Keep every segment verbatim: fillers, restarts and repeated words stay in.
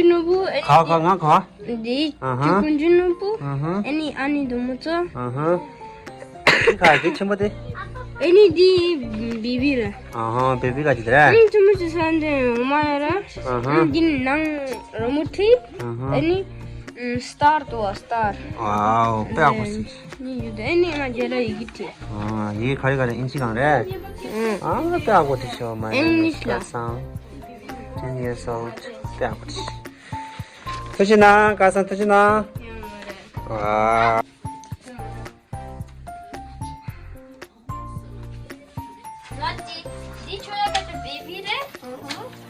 ནོར་བུ། ཨ་ནི་ག་བ་ག་བ། ང་ག་བ། འདི་ཨ་ཧ། ཅི་ཀུན་འཇུ་ནོར་བུ། ཨ་ཧ། ཨ་ནི་ཨ་ནི་དུ་མུ་ཚོ། ཨ་ཧ། འདི་ག་འདི་ཆེན་པོ་དེ། ཨ་ནི་འདི་བེ་བི་རེད། ཨ་ཧ། བེ་བི་ག་ཅི་དེ་རེད། ཨ་ནི་ཆུ་མོ་ཅི་ས་འདི་འོ་མ་ཡ་ར། ཨ་ཧ། ཨ་ནི་འདི་ནང་རོ་མོ་ཁྲི། ཨ་ཧ། ཨ་ནི་སི་ཊར་དུ་བ་སི་ཊར། ཝའོ། དཔེ་ཡག་པོ་ཞིག་ཨ་ནི་ཡོད་དེ། ཨ་ནི་ང་རྒྱལ་ལ་ཡི་གེ་བྲིས། ཨ། ཡི་གེ་ག་རེ་ག་རེ། ཨིན་ཇི་གང་རེད། ཨ། དཔེ་ཡག་པོ་བྲིས་ཤོག་མ་ཡིན་ན། English ལ། Ten years old. དཔེ་ཡག་པོ་བྲིས། ཐུགས་རྗེ་གནང་། ཀ་སང་ཐུགས་རྗེ་གནང་། ཡང་མ་རེད། ཨ། ལགས་ཀྱི། འདི་ཁྱོད་ར་ཀ་ཅོ་བེ་བི་རེད།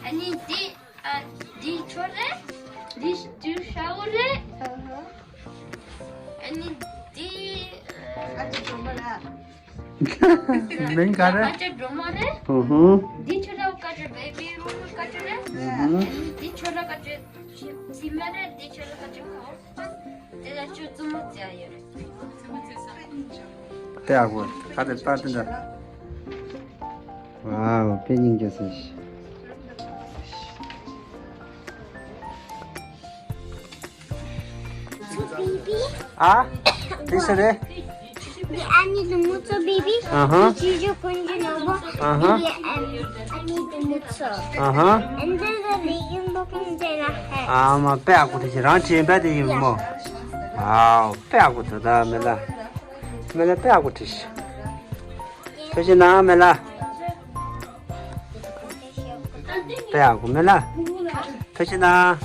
ཨ་ནི་འདི། ཨ། འདི་ཁྱོད་རེད། འདི་འདི་ཤ་བོ་རེད། ཨ་ནི་འདི། ཨ་ཅོ་སྒྲོལ་མ་རེད། མིང་ག་རེ། ཨ་ཅོ་སྒྲོལ་མ་རེད། ཧུ་ཧུ། འདི་ཁྱོད་ར་ཀ་ཅོ་བེ་བི་རུ་ཀ་ཅོ་རེད། ཨ་ནི་འདི་ཁྱོད་ར་ཀ་ཅོ་ཕྱི་མ་རེད། འདི་ཁྱོད་ར་ཀ་ཅོ་ཁ་བོ། དེ་ལ་ཁྱོད་བཙུན་མོ་བཙལ་ཡོད་རེད། དེ་ཡག་པོ། ཁ་དེ་ལྟ་དེ་འདྲ། ཝའོ། དཔེ་སྙིང་རྗེ་སོང་ཞིག་ཨ། དེ་ས་རེད། འདི་ཨ་ནི་དུ་མུ་ཚོ་བེ་བི། ཨ་ཧ། འདི་ཅི་ཅོ་ཀུན་འཇུ་ནོར་བུ། ཨ་ཧ། འདི་ཨ་ནི་དུ་མུ་ཚོ། ཨ་ཧ། འདི་ལ་ལི་ཡིན་པོ་ཀུན་དེ་ལ་ཧེ། ཨ་མ། དཔེ་ཡག་པོ་བྲིས་ཤག་རང་བྲིས་པ་དེ་ཡིན་མོ། ཝའོ། དཔེ་ཡག་པོ་འདུག་ད་མེ་ལ། མེ་ལ་དཔེ་ཡག་པོ་བྲིས་ཤག་ཐུགས་རྗེ་གནང་མེ་ལ། དཔེ་ཡག་པོ་མེ་ལ། ཐུགས་རྗེ་གནང་།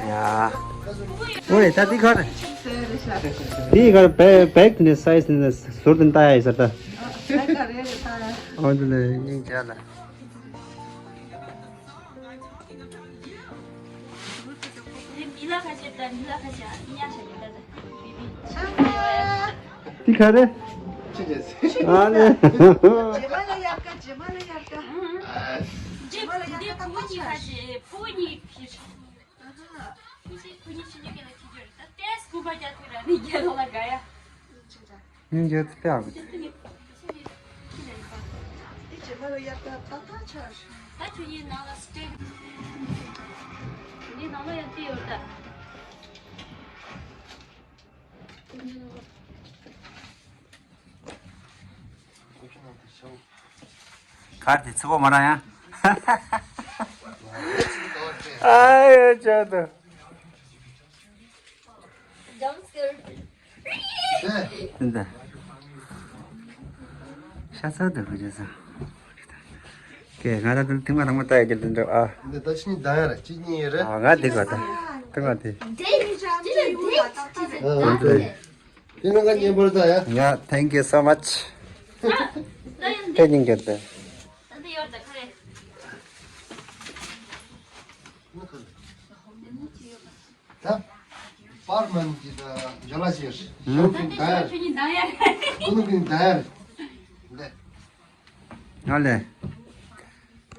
ཡ། ཨོའི། ད་འདི་ག་རེ། འདི་ག་རེ། བེག་བེག་ནི་སའི་ཛི་ནི་ཟུར་དུ་ལྟ་ཡ་ཡིན་ས་ད། ཨོ་འདི་ལས་སྙིང་རྗེ་ལ། འདི་ག་རེ། ཨ་ལེ། རྗེས་མ་ལ་དབྱར་ཁ། རྗེས་མ་ལ་དབྱར་ཁ། རྗེས་མ་ལ་དབྱར་ཁ་ད་ཕ་ཆ། ཁོ་གཉིས་ཕྱི་ཁོ་གཉིས་ཕྱི་ཉོ་གི་ལ་ཁྱི་ཇོ་རེད། ད་ཏེས་སྐུ་པ་རྒྱ་ཐུ་ར་ནི་རྒྱལ་ལ་ག་ཡ། སྙིང་རྗེ་དཔེ་ཡག་པོ། ཨི་ཅེ་མ་རོ་ཡར་ད་ད་ད་ཆར། ད་ཁྱོད་ཡིན་ནང་ལ་སི་ཊེག་འདི་ནང་ལ་ཡང་དེ་ཡོད་ད། གར་དེ་ཚི་གོ་མ་ར་ཡང་། ཨ་ཡོད་ཅག་ཏུ། འདི། ཤ་ཚ་དུ་ཁུ་ཅེ་ས། ཀེ་ང་ད་དུང་ཐེངས་མ་དང་མ་ལྟ་ཡ་གི་དུ་འགྲོ་ཨ། འདི་ད་ཕྱི་ཉིན་ད་ཡ་ར་ཅི་ཉིན་ཡ་ར། ཨ་ང་དེ་ག་ད། ཐེངས་མ་དེ། ཨ་འདི། དེ་ནང་ག་ཉན་པར་ད་ཡ། ཡ། Thank you so much. དེ་ཉིན་གྱི་དེ། ད་པར་མན་གྱི་ད་ཇོ་ལ་ཞེས་ཤོག་གིན་ད་ཡར། ཀུ་ནུ་གིན་ད་ཡར། འདི། ང་ལས།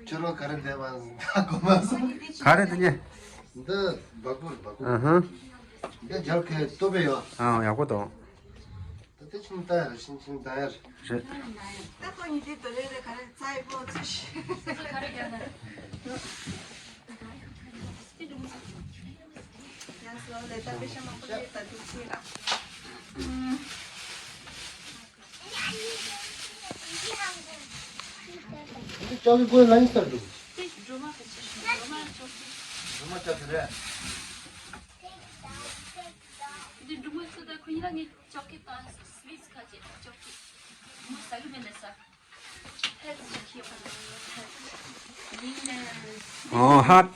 ཁྱོད་རང་ག་རེ་འདས་པ་ད་གོ་མ་སོང་། ག་རེ་དེ་ཉེ། འདི་སྦ་ཁུར་སྦ་ཁུར། ཨ་ཧ། འདི་རྒྱལ་ཁའི་ལྟོ་ཕད་ཡོད། ཨ་ཡག་པོ་འདུག་ད་དེ་ཆུང་ད་ཡར་ཤིང་ཆུང་ད་ཡར། རེད། ད་ཁོ་གཉིས་དེ་དོ་རེ་རེ་ག་རེ་རྩ་ཡི་པོ་ཚུ་ཤི། ཡང་སོ་ལས་ད་པེ་ཤ་མང་པོ་ཡོད་ད་དུ་ཚུ་ར། འདི་ཅག་གི་ཀོས་ལ་ཡིན་ས་འདུག་འདི་སྒྲོལ་མ་ག་ཅི་སྒྲོལ་མ་ཅོག་ཅིག་སྒྲོལ་མ་ཅག་གི་རེད། འདི་འབྲུ་མོ་ཚོ་ད་ཁོ་གཉིས་ལ་ངས་ཅོག་གི་དང་སི་ཝིཊ་ག་ཅི་ཅོག་གི་མོ་ཟ་གི་མེད་ལ་ས། ཨོ་ཧཊ།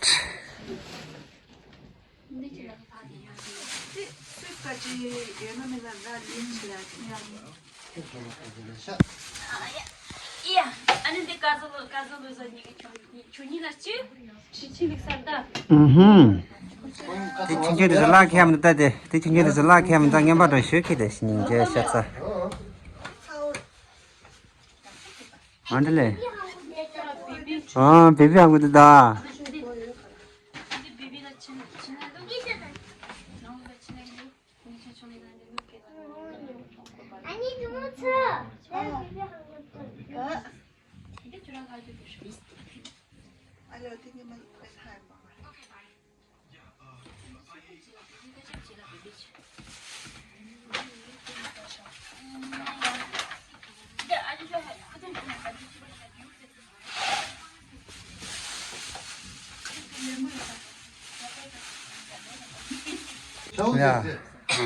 ཨུ་ཧུམ། དེ་ཆུང་ཆུང་དེ་ཚོ་ལག་ཁྱེར་མི་འདུག་ད་དེ། དེ་ཆུང་ཆུང་དེ་ཚོ་ལག་ཁྱེར་མི་འདུག་རྔན་པ་འགྲོ་ཞོད་ཁྱི་དེ་སྙིང་རྗེ་ཤ་ཚ། ཨ་འདི་ལས། ཨ་བེ་བི་ཨང་གི་འདུག་ད། ཨ་ལོ། དེ་ཉི་མ་ཡིན་པའི་ཐ་ཡིན་པ། ཡ། ཨ་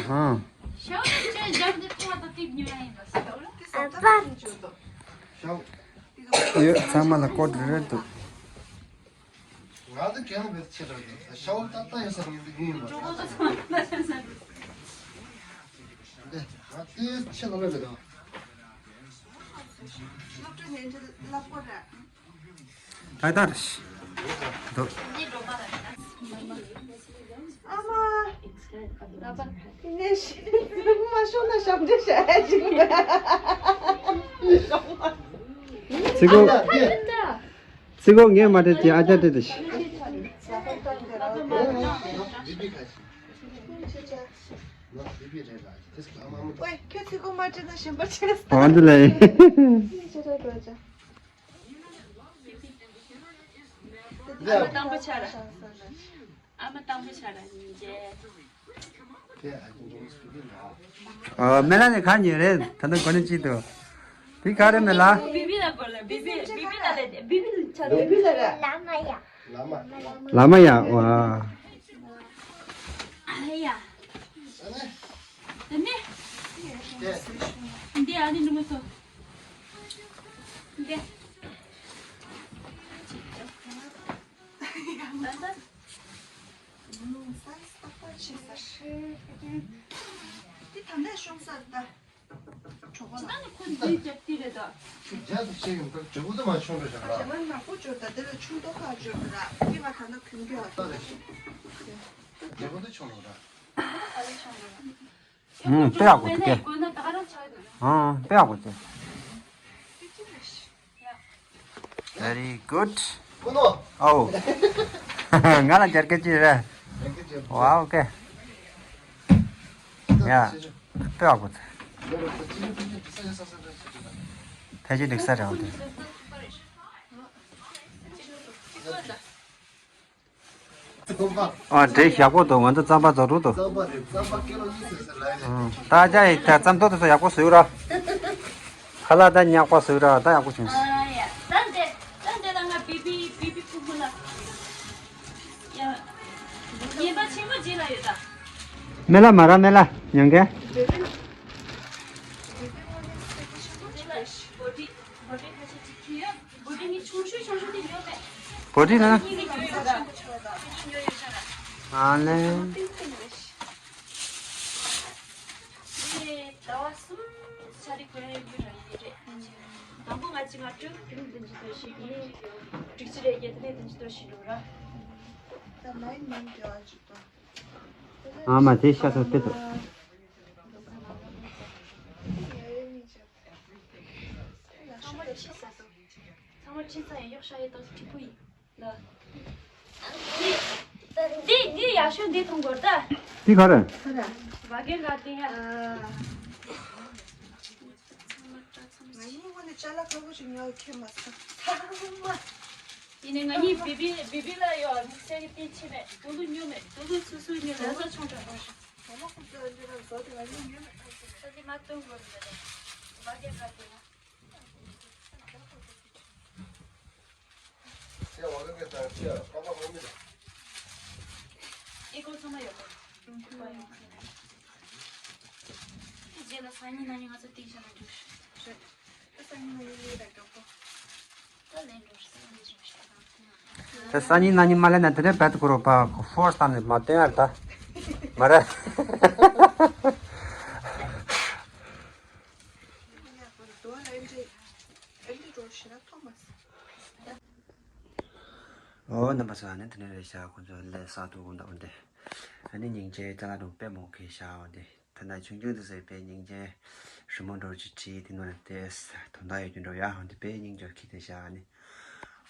ཧ། ཤའོ་ནི་ཅན་རྒྱབ་ནས་ཐོག་ཏུ་ཏིག་ཉོ་ཡ་ཡིན་པ་ཟེར་ལ། ཨ་ཕ། ཡོད། ཚང་མ་ལ་ཀོ་ཌི་རེད་འདུག་ང་ཚོ་གྱོན་པའི་ཆེད་དུ་ཤའོ་ཏག་ཏག་ཡོད་ས་ངས་འདི་ཉོས་ཡིན་པ། ང་དེ་ཆེད་ལ་རེད་དོ། སློབ་གྲྭ་ནས་འདི་བསླབ་གོ་ར། ད་ལྟ་རེད། འདུག་ཨ་མ། ནས་མ་ཤོང་ན་ཞབས་འདྲེན་བྱ་ཡ་ཅིག་མེད། ཚིག་གོ། ཚིག་གོ་ངས་མ་སྤྲད་ཅིག་ཨ་ཅག་སྤྲད་དེ། ཨོ་འདི་ལས། ཨ་མ་དང་པོ་ཆགས་ར། ཨ་མ་དང་པོ་ཆགས་ར་ཉིན་རྗེས། ཨ་མེ་ལ་ནི་ག་ཉེ་རེད། ད་ནི་གོ་ནི་ཅི་འདུག་དེ་ག་རེ་མེ་ལ། བི་བི་ལ་གོ་ལ་བི་བི་བི་བི་ལ་ལ་བི་བི་ལ་ཆགས་བི་བི་ལ་ར། ལ་མ་ཡ། ལ་མ་ཡ་ཝ། ཨ་ཡ། ད་ནི། འདི་ཨ་ནི་ནུ་མོ་སོ། འདི། ད་ད། ས་ཡི་ས་པ་ཆེ་ས་ཧྲེ། འདི་ད་ནས་ཤོང་ས་ད། གྲོགས་པོ་ལ། ཁོ་འདི་རྒྱབ་ཏི་རེད་ད། ཆུ་རྒྱ་དུ་ཆེ་ཡོང་ད་ཇོ་བོ་དུ་མ་ཆུང་རེད་ཤག་ལ། ཞེ་མ་ནག་པོ་ཇོ་ད་དེ་ལ་ཆུང་ཏོ་ཁ་ཇོ་ད་ར་དེ་ང་ད་ན་ཁུན་གྱི་ཨ་ད་རེད་ཤག་ཇོ་བོ་དུ་ཆུང་རེད་ད། ཨ་ལེ་ཆུང་རེད། ཨང་། དཔེ་ཡག་པོ་འདུག་གས། ཨང་། དཔེ་ཡག་པོ་འདུག Very good. ཨོ། ང་ལ་རྒྱལ་སྐད་ཅིག་རེད། ཝའོ་ཀེ། ཡ། དཔེ་ཡག་པོ་འདུག་ཕལ་ཆེར་འགྲིག་ས་རེད་འོ་དེ། ཨ་འདྲེ་ཞག་པོ་དང་ང་ཚོ་རྩམ་པ་རྫོགས་འགྲོ་དང་། རྩམ་པ་རེད། རྩམ་པ་ཀི་ལོ་གཉིས་ཟེར་ཟེར་ལ་ཡིན། ད་ཅག་ཡིས་ད་རྩམ་ཐོག་དེ་ཚོ་ཡག་པོ་བཟོས་ར། ཁ་ལག་ད་ཉག་པ་བཟོས་ར། ད་ཡག་པོ་བྱུང་སོང་། ད་འདྲེ་ད་འདྲེ་ད་ང་བི་བི་བི་བི་ཕྲུ་གུ་ལ་ཡ་ཉེས་པ་ཆེན་པོ་བྱེད་ལ་ཡོད་ད། མེ་ལ་མ་ར་མེ་ལ་ཉང་གེ། བོ་ཊི་བོ་ཊི་ཁ་ཤས་ཅིག་ཁྱེར་ཡོད། བོ་ཊི་ནི་ཆུང་ཤོས་ཆུང་ཤོས་དེ་ཡོད་མེད། བོ་ཊི་ན། གཉིས་ནི་ཡོད་ཡོད་ད། གཉིས་ཡོད་ཡོད་ཤ་ན། ཨ་ལེ། ཏིང་ཏིང་རེད། ངས་ཟླ་བ་གསུམ་ཆ་རེ་གོན་ཡོད་ར་ཡིན་རེད། དང་པོ་ང་ཅི་ང་སྤྲོད་དེ་ནས་དེ་འཇི་ཏོ་ཞིག་ཡིན། སྒྲིག་ཆས་རེད་ཡེ་དེ་ནས་དེ་འཇི་ཏོ་ཞིག་འགྲོ་ར། ད་ལ་ཡིན་མིན་དེ་བ་ཅིག་ཏོ། ཨ་མ་དེ་ཤ་ཚ་དེ་ཚོ། ཚང་མ་ཁྲིད་ས་ཡོད། ཚང་མ་ཁྲིད་ས་ཡོད་ཤ་ཡོད་ཏོ་ཁྲིད་པོ་ཡིན། ལ། འདི་འདི་ཡག་ཤོས་འདི་མཐོང་གོ་ད། འདི་ག་རེ། བ་གེ་ག་དེ་ཡ། ང་ཡིན་ངོ་ནས་ཅ་ལག་ཁ་པོ་ཞིག་ཉོ་ཁྱེར་མ་སོང་། ཚང་མ། ཡིན་ནས་ང་གཉིས་བི་བི་བི་བི་ལ་ཡོད་དམིགས་བསལ་གྱི་དེ་ཕྱི་མེད་དུ་ལུ་ཉོ་མེད་དུ་ལུ་སུ་སུ་ཉོ་ལ་ས་ཆུང་དྲགས་པོ་ཞིག་ད་ལོ་ཁུ་ཚོ་འདི་ལ་བཟོ་དེ་ང་གཉིས་ཉོ་མེད་ད་ཅི་མེད་ད་དེ་མ་སྟོན་དགོས་རེད་ད་བ་གེ་ག་དེ་ཡ། ཨི་ཀོ་ཚང་མ་ཡོད་པ། རྗེས་ལ་སང་ཉིན་གནངས་ཉིན་ང་ཚོ་ཏིག་ཞག་ལ་འགྲོ་ཤི་རེད། ད་སང་ཉིན་གནངས་ཉིན་ལས་ལ་འགྲོ་གོ་ད་ལས་འགྲོ་སང་ཉིན་རེད་ཤག་ད་སང་ཉིན་གནངས་ཉིན་མ་ལས་ན་དེ་ནས་བད་དུ་ཁོ་རོ་པ་ཁོ་ཧྥོར་སི་བཏང་ནས་མ་བཏོན་ཡར་ད་མ་རེད། ཨོ་རྣམ་པ་ཚོ་ཨ་ནི་དེ་ནས་རེད་ཤག་ཁོང་ཚོ་ལས་ས་ཐུག་འོང་ད་འོང་དེ། ཨ་ནི་སྙིང་རྗེ་ཅ་ལག་དང་དཔེ་མང་གི་ཤག་འོང་དེ། ད་ནི་ཆུང་ཆུང་དེ་ཚོས་དཔེ་སྙིང་རྗེ་རི་མོ་འདྲ་ཅིག་བྲིས་དེ་ནང་ལ་དེ་དོན་དག་ཡོད་རྒྱུ་འགྲོ་ཡ་འོང་དེ་དཔེ་སྙིང་རྗེ་ཁྱི་དེ་ཤག་ཨ་ནི།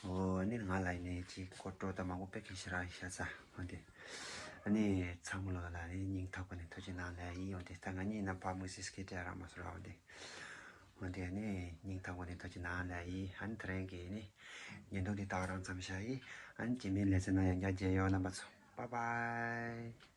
ཨོ་ཨ་ནི་ང་ལ་ཡིན་ནི་ཅིག་ཀོ་ཀྲོ་ད་མང་པོ་དཔེ་གི་ཤི་ར་ཤ་ཚ་འོང་དེ། ཨ་ནི་ཚང་མ་ལོ་ལ་ནི་སྙིང་ཐག་པ་ནས་ཐུགས་རྗེ་གནང་ལ་ཡིན་འོང་དེ། ད་ང་གཉིས་ན་ཕ་མུ་སི་སི་ཀི་ཏྲ་ར་མ་སོ་ར་འོང་དེ། འོན་ཏེ་ནི་སྙིང་ཐག་པ་ནས་ཐུགས་རྗེ་གནང་ལ་ཡིན། ཨ་ནི་དེ་རིང་གི་ནི་བརྙན་ཐུང་འདི་ད་ག་རང་མཚམས་བཞག་ཡིན། ཨ་ནི་རྗེས་མའི་ལེ་ཚན་ནང་ཡང་བསྐྱར་མཇལ་ཡོང་། རྣམ་པ་ཚོ་bye bye།